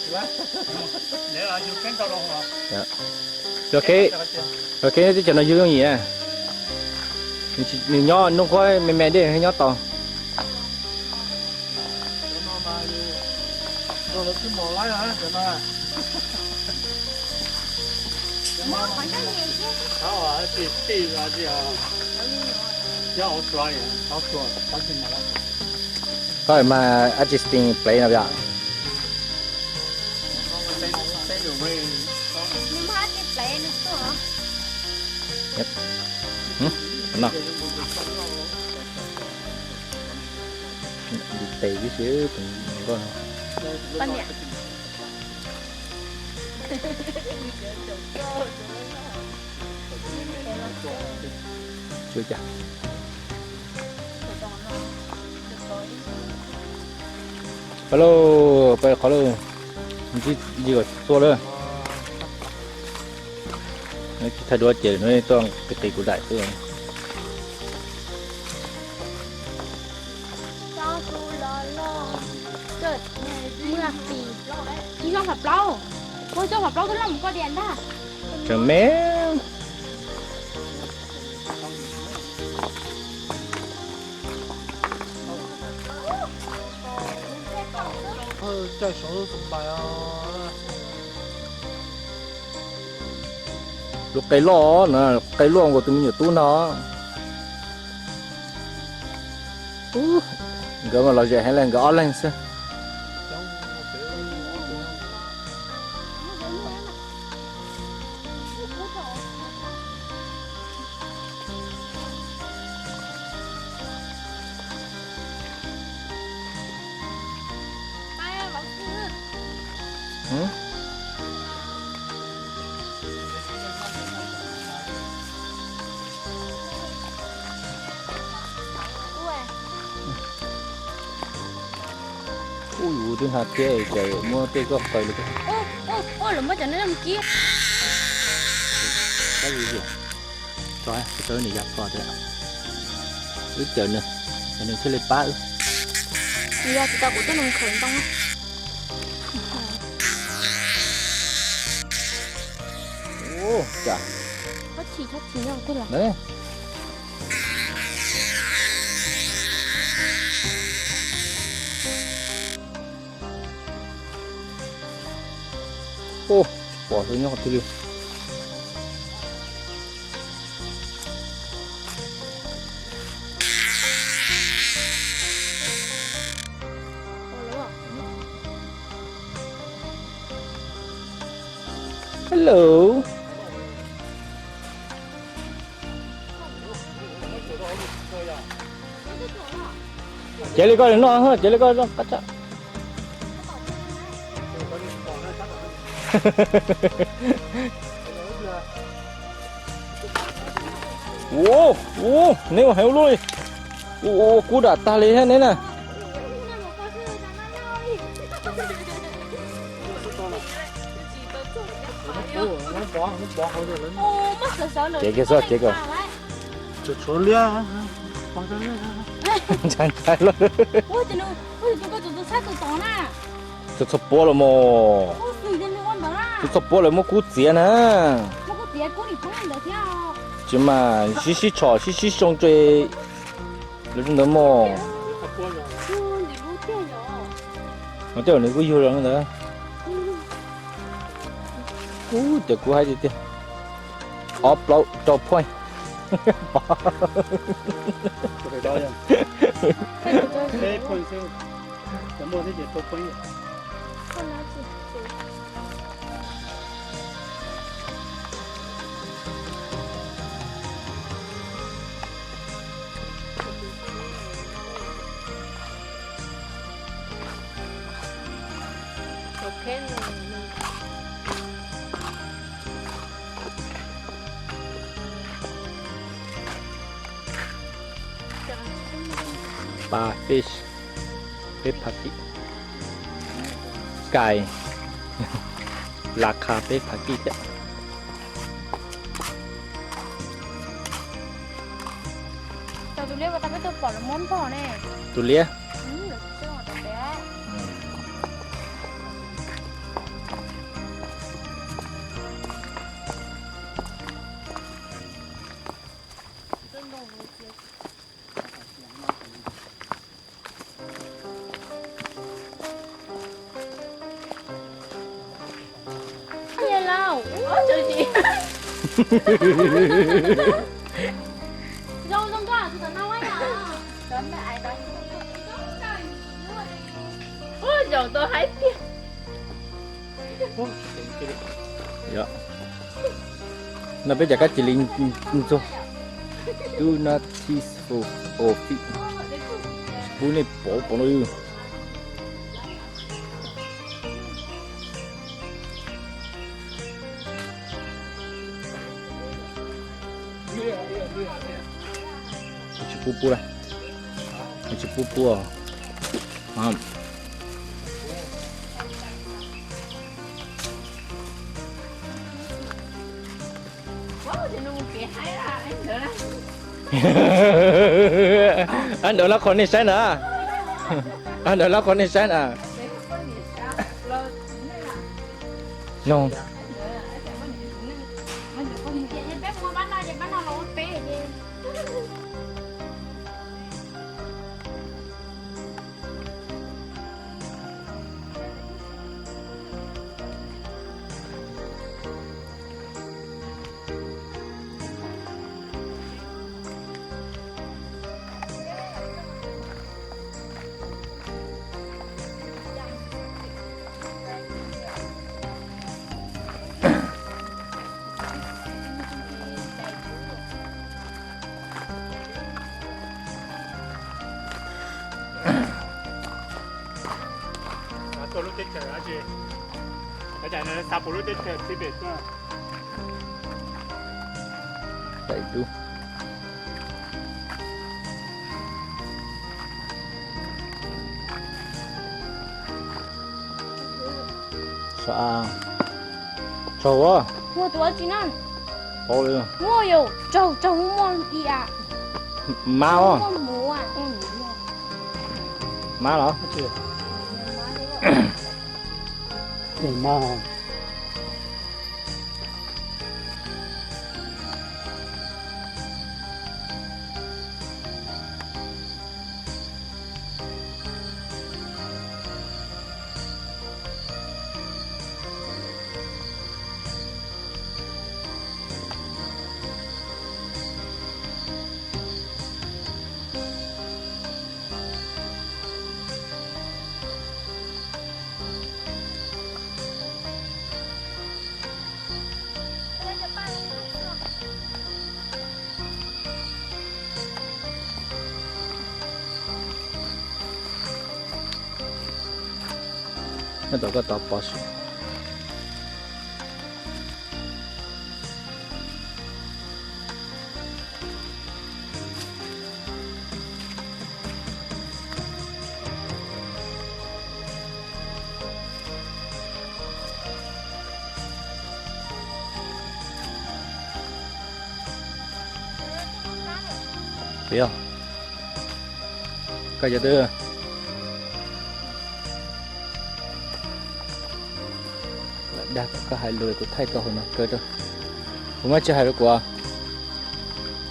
Yog, yog kev, yog kev teb chaws no yug yooj yim na. Nws nyob nub qhuav me me dej nyob tau. Koj mas ab tsi sting plev no yom. Tes tib si. Tsuas cas. Pab lauj, pab qhov lauj, ntsib yig kom txua lawm. Tsis thaij duab ces no tuaj qis qis kuv daim xwb. Tsis zoo phav plaub, koj zoo phav plaub twb loj mus koj diam ntag. Tseem me. Lub qe loj na, qe luaj nkaus tus me nyuam tub no. Nkawd mas lom zem heev li, nkawd ob leeg xwb. Ub, yus twb hnav thiab ces muab tej koj qaws li. Ub, lawv muab cov no mus kib. Kab zi zi, tso, kuv tau nws yog koj thiab. Wb cawm nws, nws thiaj li pab wb. Nws yog tsis tau kuv coj nws mus khaws ntoo. Ub, cas. Chob chim, chob chim nyob twg los. Ub, pom sawv nyob qhov twg li. Hello. Cev li koj noj, cev li koj noj qab tshaj. Ua, ua, neb ua heev ua luaj li. Ua, ua, kub dam tag li thiab neb na. Cev kiag xwb, cev kiag. Ntshai ntshai lawm. Txhua txhua puav lawm mos. Txhua txhua puav lawm muab kub txiav na. Tsis mas sib sib tshom sib sib soo tso. Lawv tsis ntawd mos. Tej zaum nws kuj yug los ntawd. Ub, cov kub haib tiag tiag. Ob plaub rau phooj. Pab fish, peb phav kij, kais, las khas peb phav kij thiab. Tus liab, tus liab. Ua zaum tau haib tiag. Yog no peb cov kab cia li ntxuag. Do not teaspoon of it. Tsis pub nej pov pov no. Tsis pub pub la, tsis pub pub. Ab, ntawd lab qhov nej saib na. Ab, ntawd lab qhov nej saib na. No. Tuaj lub teb chaws dab tsi? Cas nws xa puas lub teb chaws tib pem tuaj? Tais dub. Sav, tsaug a. Muaj tus dab tsi na? Muaj yom, tsaug, tsaug muaj muaj ib a. Mab os. Muaj muv a. Mab los? Mab. Nyob tau koj tau pov su. Piv, koj cov twb lam dag kom koj hais lus kuv thaij koj hauv no kawg rau. Kuv muab tsis hais rau kuv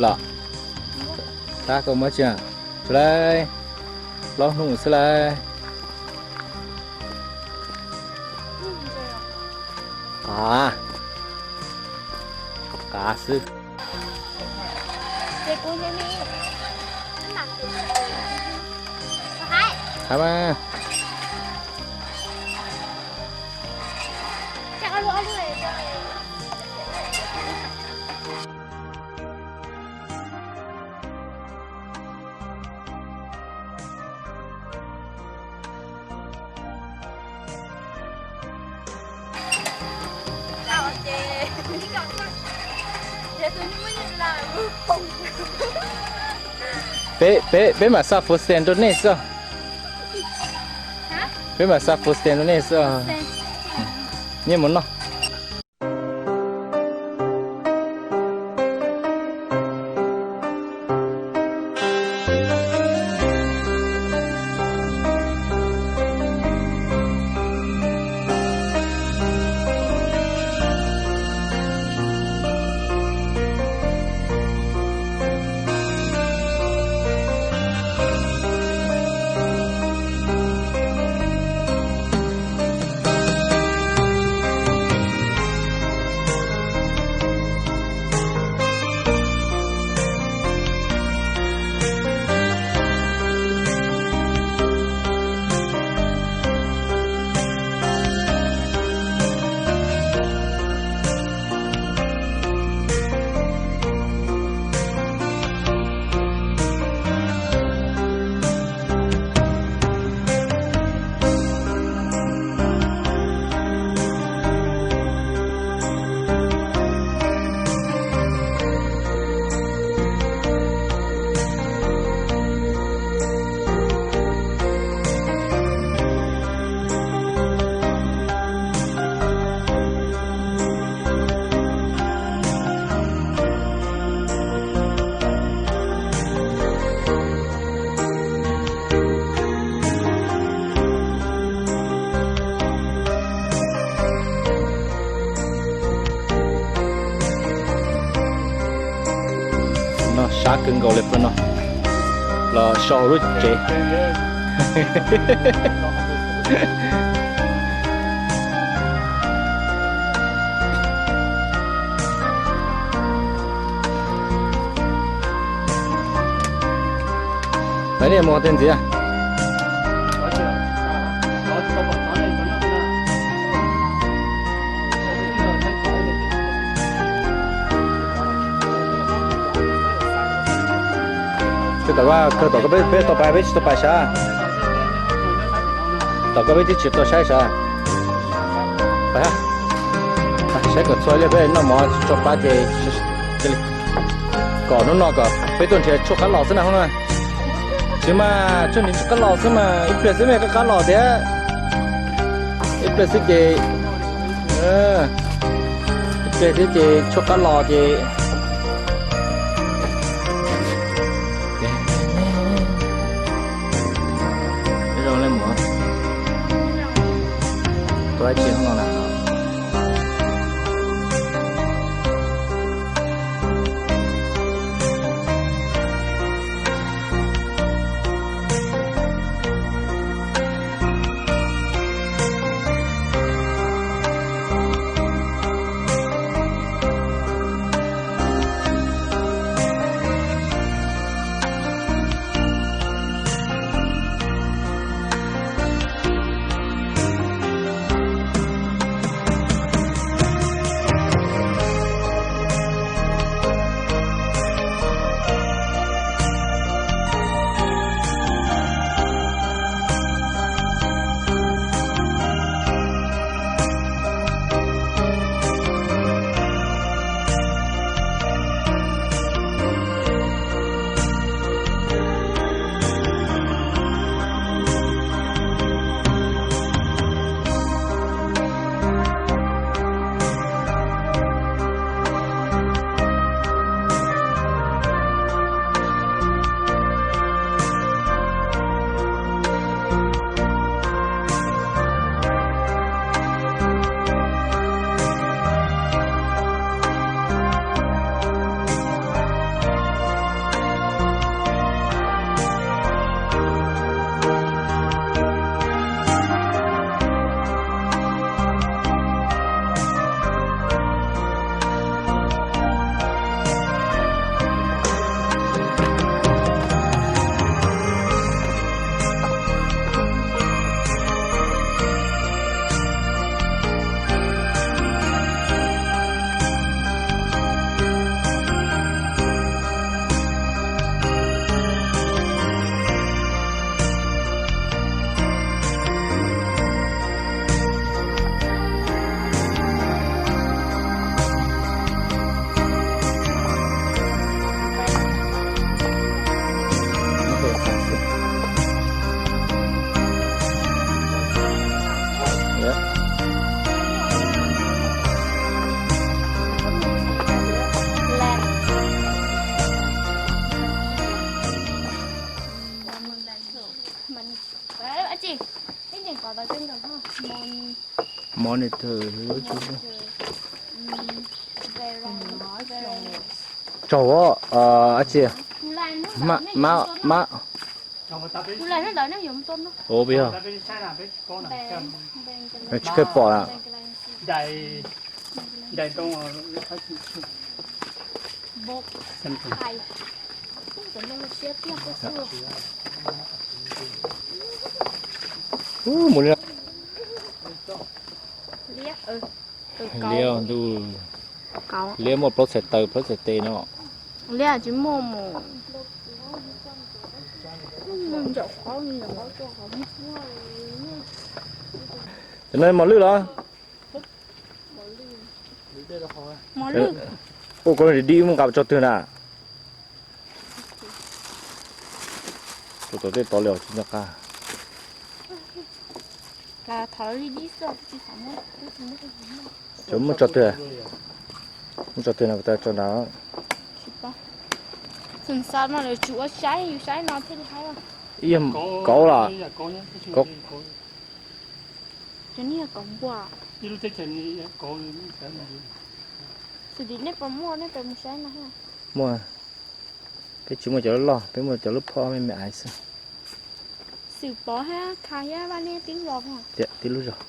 los? Tab koj muab tsis, tsis lawm, plaub hnub xwb lawm. Qav, qav xwb. Hais mas. Peb, peb, peb mam xa fuv xees rau nej xwb. Peb mam xa fuv xees rau nej xwb. Nej mus noj. Kawg nkaus li peb no los so hauv lub tsev. Lawv niaj mus tej ntxiv. Peb tom, peb tau pais, peb tsis tau pais sav. Tom koj peb twb tsis tau saib sav. Saib kom txhua li peb noj mov tso pab ces kom hnub no kom peb tuaj nrhiav tshuaj qab los xwb na hnub no. Tsis mas tshuaj nrhiav tshuaj qab los xwb mas ib pliag xwb mas qab qab los thiab. Ib pliag xwb ces, ib pliag xwb ces tshuaj qab los ces. Zoo li mus tua ib tsi hnub no na. Monitor. Tsaug, a tsi, ma, ma, ma. Tsis kawg pom lawm. Mus li, liab ntuj, liab muaj plaub txhais taw plaub txhais tes no. Liab tsis muaj mus. Cov no mos lwj los? Ua koj di mus nqa tso twg na? Tso tom tej tod li os tsis nco qab. Cov muab tso twg? Muab tso twg no kuv tso nrad. Ib yam kauv los? Kauv. Xws li nej puas muaj, nej pes mus saib no. Muaj. Peb tsis muaj cov loj loj, peb muaj cov lub phom me me aiv xwb. Xwm Pov thiab Kha thiab Vaj Liaj tib lub zos. Tias tib lub zos.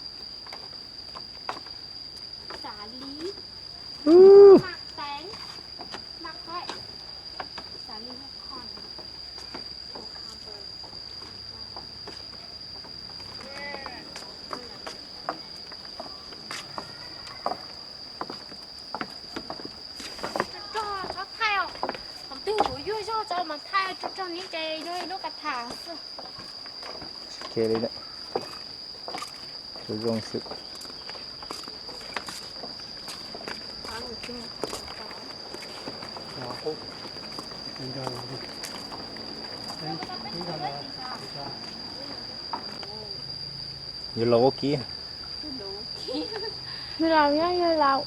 Rog txhob thaij os. Thaum twg kuv yuag zog tso mas thaij rog rog neb ces yog ib lub ka tham xwb. Tsis khe li lawm. Zoo xwb. Yawg laus ua kiv. Yawg laus nyob, yawg laus.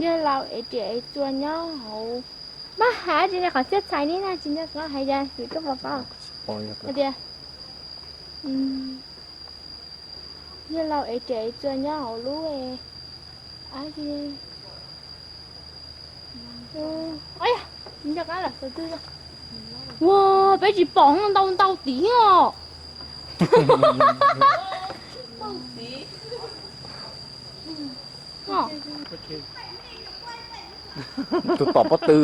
Yawg laus ev riam ev txuas nyob hauv. Maj has tsis qhov txhiaj txhais ni na, tsis nco qab hais tias kuv tuaj pom paub tias yawg laus ev riam ev txuas nyob hauv lub. Ua, peb tsis pom ntau ntau tid os. Tus tom pob tw.